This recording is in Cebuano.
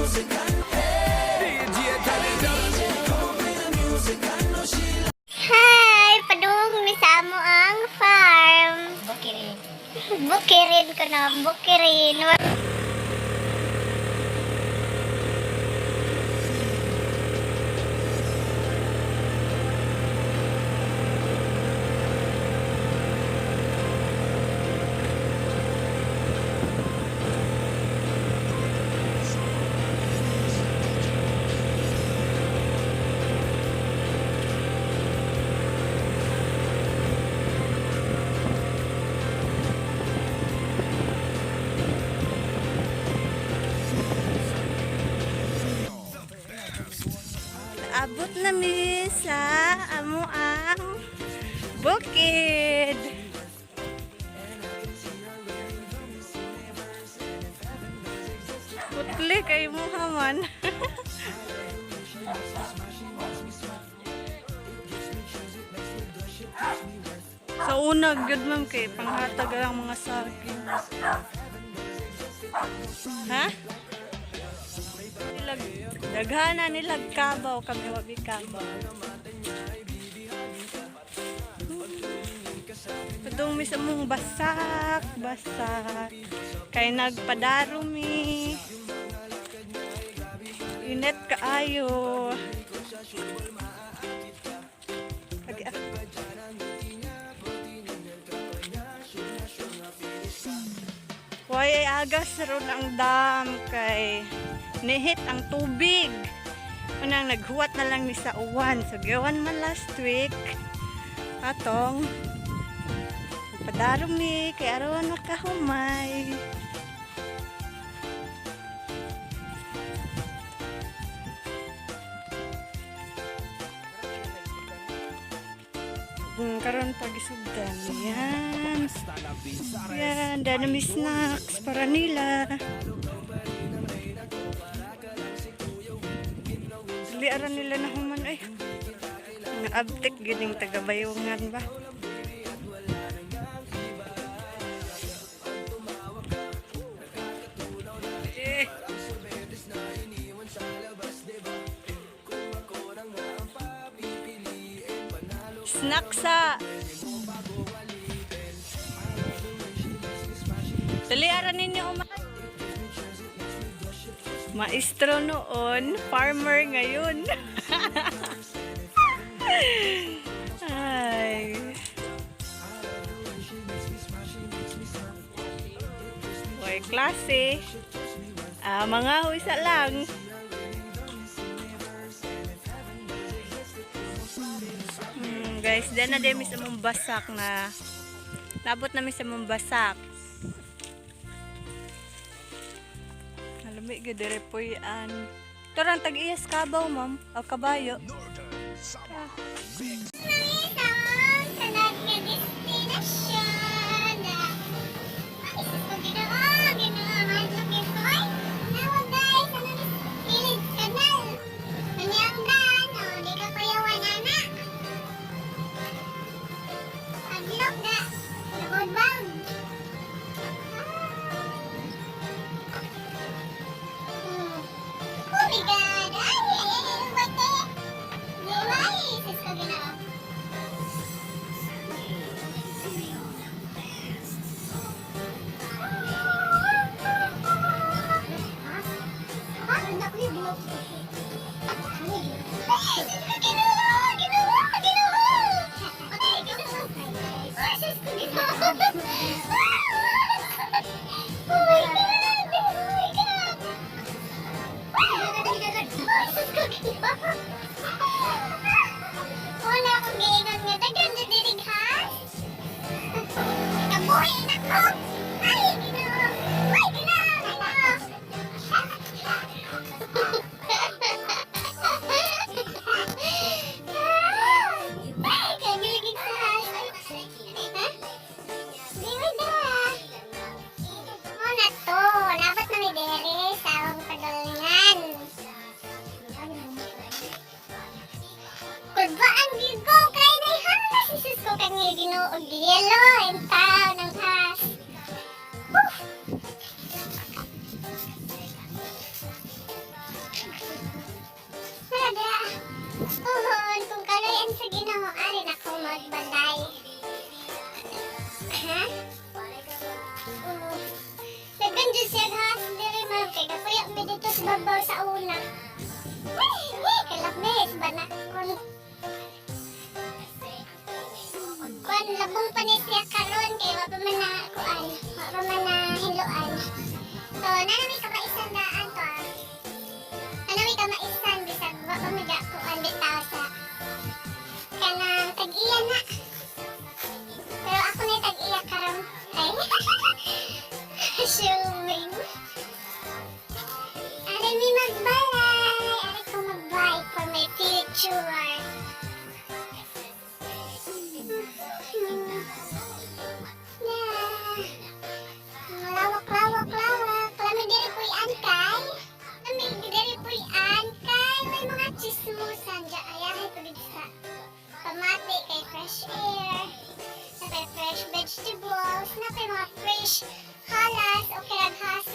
DJ, turn it up. Hi! Padung mi sa amo ang farm. Bukirin. Bukirin ko na, bukirin. Abot na mi sa amo ang bukid. Putli kay mo haman. Sa una, good ma'am kay panghatag ang mga saging. Ha? Nilag, daghana nilag kabaw kami wabi kabaw. Padung mi sa mong basak, basak. Kay nagpadaro mi. Init kaayo. Agi, ah. Way ay agas ron ang dam kay nihit ang tubig. Unang naghuwat na lang ni sa uwan. So giwan man last week atong padarong ni kay aron makahumay. Karon pag isugdan. Yan. Yan, dana may snacks para nila. Dili aran nila na human ay. Mga abtik gining taga-bayungan ba. Eh. Snacks sa. Dali aran ninyo uma. Maestro noon, farmer ngayon. Ay. Hoy, klase. Ah, mga huisa lang. Guys, dan na din sa mong basak na nabot namin sa mong basak. Alami gyud dire puy-an. Tarang tag-iyas kabaw, ma'am. O kabayo. Sa sunod nga destinasyon. Ay, sus ko, Ginoo, Ginoo, mahadlok yun ko, ay. Nawag, guys, ano ni Village Canal. Ano yung daan, oh, di ka kuyawan, ana. Hadlok na. Lubod bag. Oh my God! Ay, ay, ay, ay, bate. Di ba, ay, sus ko, Ginoo. Oh my God! Oh my God! Wala akong giingon nga daghan na dirig ha. Kabuhi na ko. Ay, Ginoo. Ay, Ginoo, Ginoo. Ay, kagilgig sa Ha? Di ba da? Muna to. Dapat na may dere sa awang padulngan. Babaw sa una. Kalapis ba na kun kuan labong pa ni siya karon kay wa pa man na kuan, wa pa man na hinloan. So nanami ka maisan daan to ah. Nanami ka maisan bisag wa pa man kuan bitaw sa kanang tag-iya na. Pero ako na tag-iya karon. Ay. Showing. Ari mi magbalay. Ari ko magbike for my future. Yeah. Lawak, lawak, lawak. Lami diri puy-an kay. Lami diri puy-an kay. May mga chismosan dyan. Ayahay tubig sa pamati kay fresh air. Napay fresh vegetables. Napay mga fresh halas o kirag.